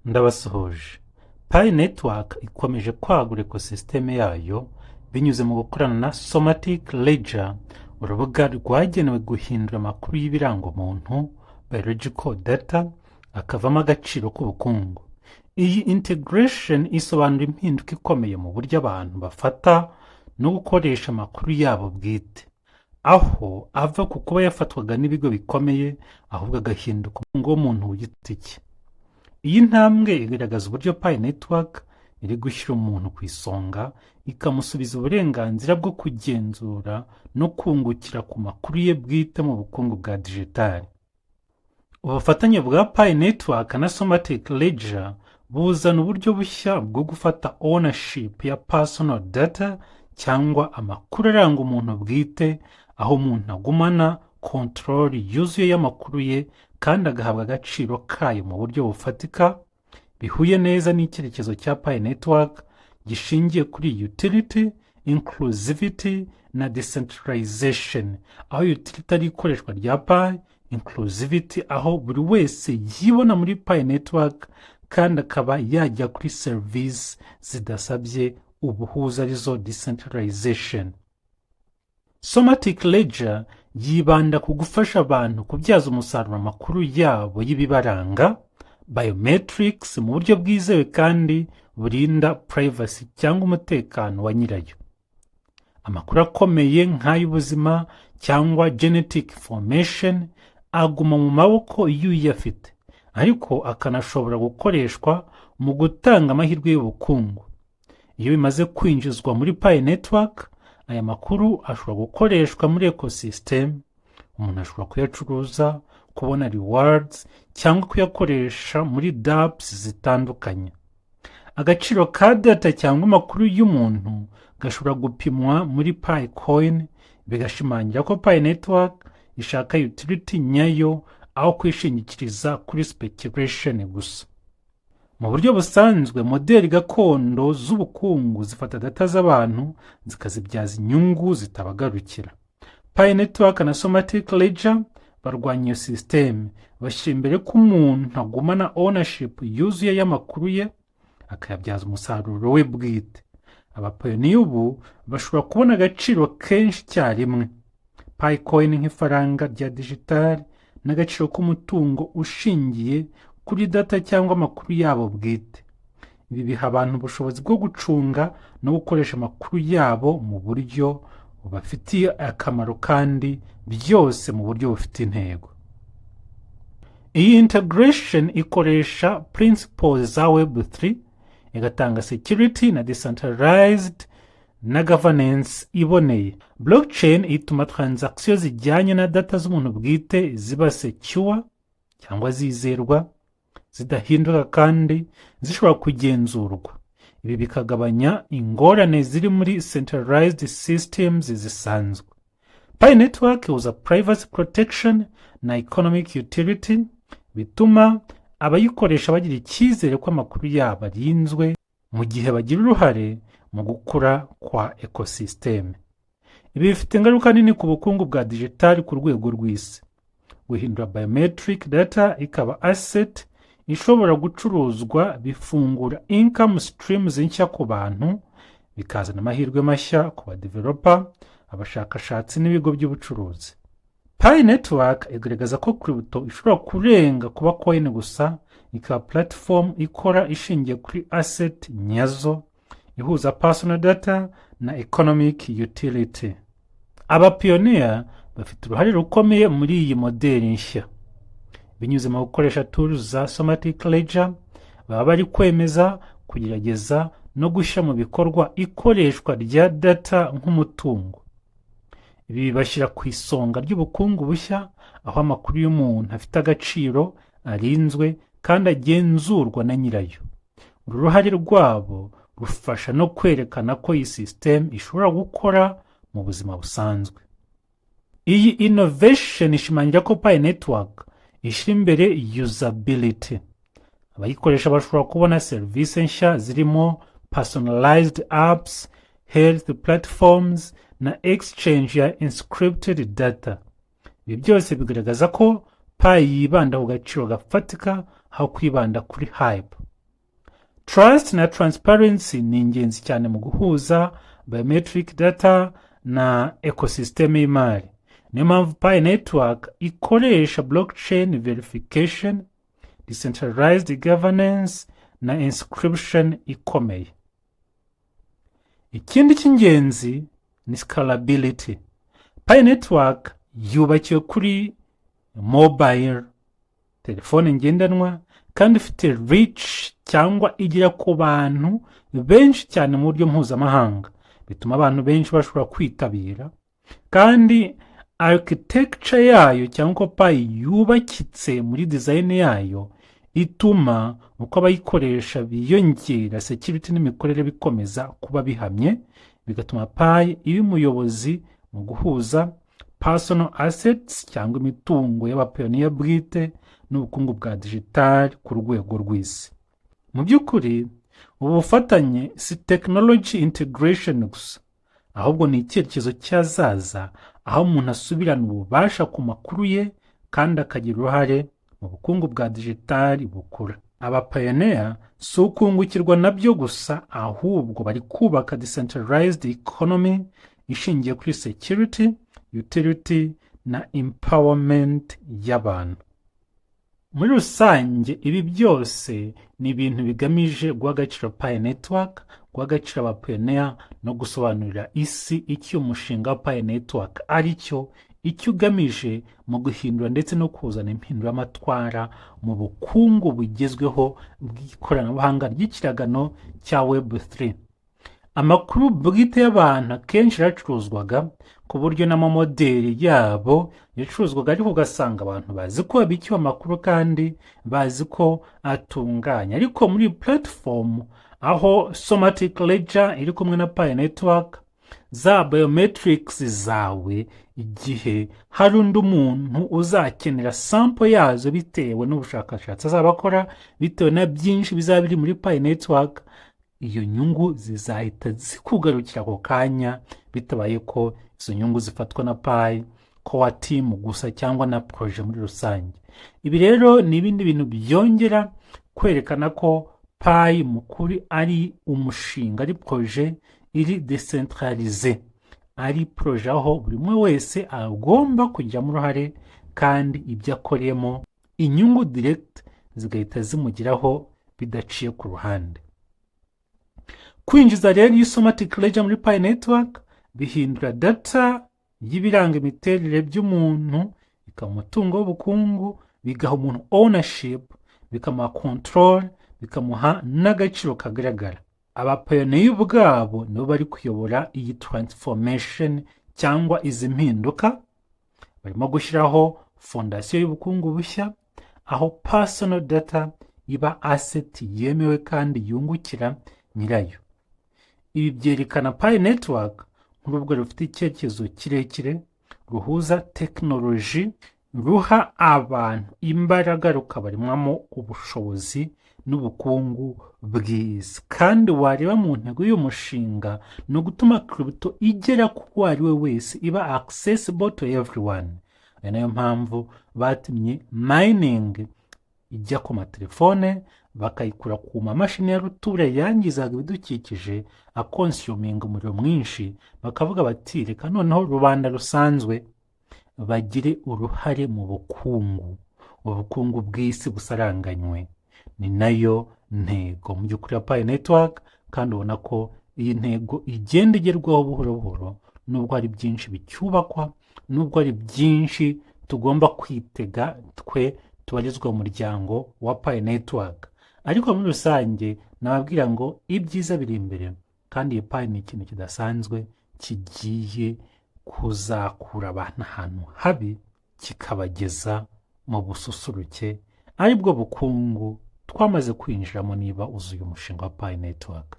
Ndabasuhuje. Pi Network ikomeje kwagura ecosystem yayo binyuze mu gukorana na Somatic Ledger, urubuga rwagenewe guhindura amakuru y'ibiranga umuntu, biological data, akavamo agaciro k'ubukungu. Iyi integration isobanura impinduka ikomeye mu buryo abantu bafata no gukoresha amakuru yabo bwite, aho ava ku kuba yafatwaga n'ibigo bikomeye, ahubwo agahinduka umutungo w'umuntu ku giti cye. Iyi ntambwe igaragaza uburyo Pi Network iri gushyira umuntu ku isonga, ikamusubiza uburenganzira bwo kugenzura no kungukira ku makuru ye bwite mu bukungu bwa digitali. Ubufatanye bwa Pi Network na Somatic Ledger buzana uburyo bushya bwo gufata ownership ya personal data cyangwa amakuru aranga umuntu bwite, aho umuntu agumana control yuzuye y'amakuru ye kandi agahabwa agaciro kayo mu buryo bufatika, bihuye neza n'icyerekezo cya Pi Network gishingiye kuri utility, inclusivity na decentralization, aho utility ari ikoreshwa rya Pi, inclusivity aho buri wese yibona muri Pi Network kandi akaba yajya kuri serivisi zidasabye ubuhuza, arizo decentralization. Somatic Ledger yibanda ku gufasha abantu kubyaza umusaruro amakuru yabo y'ibibaranga, biometrics, mu buryo bwizewe kandi burinda privacy cyangwa umutekano wa nyirayo. Amakuru akomeye nk'ay'ubuzima cyangwa genetic information aguma mu maboko y'uyafite, ariko akanashobora gukoreshwa mu gutanga amahirwe y'ubukungu. Iyo bimaze kwinjizwa muri Pi Network, aya makuru ashobora gukoreshwa muri ecosystem. Umuntu ashobora kuyacuruza, kubona rewards cyangwa kuyakoresha muri dApps zitandukanye. Agaciro ka data cyangwa amakuru y'umuntu gashobora gupimwa muri Pi coin, bigashimangira ko Pi Network ishaka utility nyayo aho kwishingikiriza kuri speculation gusa. Mu buryo busanzwe, modeli gakondo z'ubukungu zifata data z'abantu zikazibyaza inyungu zitabagarukira. Pi Network na Somatic Ledger barwanya iyo sisiteme, bashyira imbere ko umuntu agumana ownership yuzuye y'amakuru ye, akayabyaza umusaruro we bwite. Abapioneer ubu bashobora kubona agaciro kenshi icyarimwe: Pi coin nk'ifaranga rya digitali n'agaciro k'umutungo ushingiye kuri data cyangwa amakuru yabo bwite. Ibi biha abantu ubushobozi bwo gucunga no gukoresha amakuru yabo mu buryo bubafitiye akamaro, kandi byose mu buryo bufite intego. Iyi integration ikoresha principles za Web3, igatanga security na decentralized na governance iboneye. Blockchain ituma transaction zijyanye na data z'umuntu bwite ziba secure cyangwa zizerwa, zidahinduka kandi zishobora kugenzurwa. Ibi bikagabanya ingorane ziri muri centralized systems zisanzwe. Pi Network ihuza privacy protection na economic utility, bituma abayikoresha bagira icyizere ko amakuru yabo arinzwe mu gihe bagira uruhare mu gukura kwa ecosystem. Ibi bifite ingaruka nini ku bukungu bwa digitali ku rwego rw'isi. Guhindura biometric data ikaba asset ishobora gucuruzwa bifungura income streams nshya ku bantu, bikazana amahirwe mashya ku badeveloper, abashakashatsi n'ibigo by'ubucuruzi. Pi Network igaragaza ko crypto ishobora kurenga kuba coin gusa, ikaba platform ikora ishingiye kuri asset nyazo, ihuza personal data na economic utility. Abapioneer bafite uruhare rukomeye muri iyi modeli nshya. Binyuze mu gukoresha tools za Somatic Ledger, baba bari kwemeza, kugerageza no gushyira mu bikorwa ikoreshwa rya data nk'umutungo. Ibi bibashyira ku isonga ry'ubukungu bushya, aho amakuru y'umuntu afite agaciro, arinzwe kandi agenzurwa na nyirayo. Uru ruhare rwabo rufasha no kwerekana ko iyi sisitemu ishobora gukora mu buzima busanzwe. Iyi innovation ishimangira ko Pi Network ishyira imbere usability. Abayikoresha bashobora kubona serivisi nshya zirimo personalized apps, health platforms na exchange ya encrypted data. Ibi byose bigaragaza ko Pi yibanda ku gaciro gafatika aho kwibanda kuri hype. Trust na transparency ni ingenzi cyane mu guhuza biometric data na ecosystem y'imari. Niyo mpamvu Pi Network ikoresha blockchain verification, decentralized governance na encryption ikomeye. Ikindi cy'ingenzi ni scalability. Pi Network yubakiwe kuri mobile, telefone ngendanwa, kandi ifite reach cyangwa igera ku bantu benshi cyane mu buryo mpuzamahanga, bituma abantu benshi bashobora kwitabira. Kandi architecture yayo cyangwa uko Pi yubakitse muri design yayo ituma uko abayikoresha biyongera, security n'imikorere bikomeza kuba bihamye, bigatuma Pi iba umuyobozi mu guhuza personal assets cyangwa imitungo y'abapioneer bwite n'ubukungu bwa digital ku rwego rw'isi. Mu by'ukuri, ubu bufatanye si technology integration gusa, ahubwo ni icyerekezo cy'ahazaza aho umuntu asubirana ububasha ku makuru ye kandi akagira uruhare mu bukungu bwa digital bukura. Abapioneer si ukungukirwa nabyo gusa, ahubwo bari kubaka decentralized economy ishingiye kuri security, utility na empowerment y'abantu muri rusange. Ibi byose ni ibintu bigamije guha agaciro Pi Network, guha agaciro abapioneer no gusobanurira isi icyo umushinga wa Pi Network ari cyo, icyo ugamije mu guhindura ndetse no kuzana impinduramatwara mu bukungu bugezweho bw'ikoranabuhanga ry'ikiragano cya Web3. Amakuru bwite y'abantu akenshi yaracuruzwaga, ku buryo n'amamodeli yabo yacuruzwaga, ariko ugasanga abantu bazi ko babikiwe amakuru kandi bazi ko atunganya. Ariko muri platform aho Somatic Ledger iri kumwe na Pi Network, za biometrics zawe, igihe hari undi muntu uzakenera sample yazo bitewe n'ubushakashatsi azaba akora, bitewe na byinshi bizaba biri muri Pi Network, iyo nyungu zizahita zikugarukira ako kanya, bitabaye ko izo nyungu zifatwa na Pi Core Team gusa cyangwa na projet muri rusange. Ibi rero ni ibindi bintu byongera kwerekana ko Pi mu kuri ari umushinga, ari projet iri decentralized, ari projet aho buri umwe wese agomba kugiramo uruhare kandi ibyo akoreyemo inyungu direct zigahita zimugeraho bidaciye ku ruhande. Kwinjiza rero iyi Somatic Ledger muri Pi Network bihindura data y'ibiranga imiterere by'umuntu ikaba umutungo w'ubukungu, bigaha umuntu ownership, bikamuha control, bikamuha n'agaciro kagaragara. Abapioneer ubwabo nibo bari kuyobora iyi transformation cyangwa izi mpinduka. Barimo gushyiraho fondasiyo y'ubukungu bushya aho personal data iba asset yemewe kandi yungukira nyirayo. Ibi byerekana Pi Network nk'urubuga rufite icyerekezo kirekire, ruhuza tekinoloji, ruha abantu imbaraga, rukabaremwamo ubushobozi n'ubukungu bwiza. Kandi wareba mu ntego y'uyu mushinga ni ugutuma crypto igera ku uwo ari we wese, iba accessible to everyone. Ari nayo mpamvu batumye mining ijya ku matelefone, bakayikura ku mamashini ya rutura yangizaga ibidukikije, aconsuminga umuriro mwinshi, bakavuga bati: "Reka noneho rubanda rusanzwe bagire uruhare mu bukungu, ubukungu bw'isi busaranganywe." Ni nayo ntego mu by'ukuri ya Pi Network, kandi ubona ko iyi ntego igenda igerwaho buhoro buhoro, nubwo hari byinshi bicyubakwa, nubwo hari byinshi tugomba kwitega twe tubarizwa mu muryango wa Pi Network. Ariko muri rusange nababwira ngo ibyiza biri imbere, kandi iyi Pi ni ikintu kidasanzwe kigiye kuzakura abantu ahantu habi kikabageza mu bususuruke, aribwo bukungu twamaze kwinjiramo niba uzuye umushinga wa Pi Network.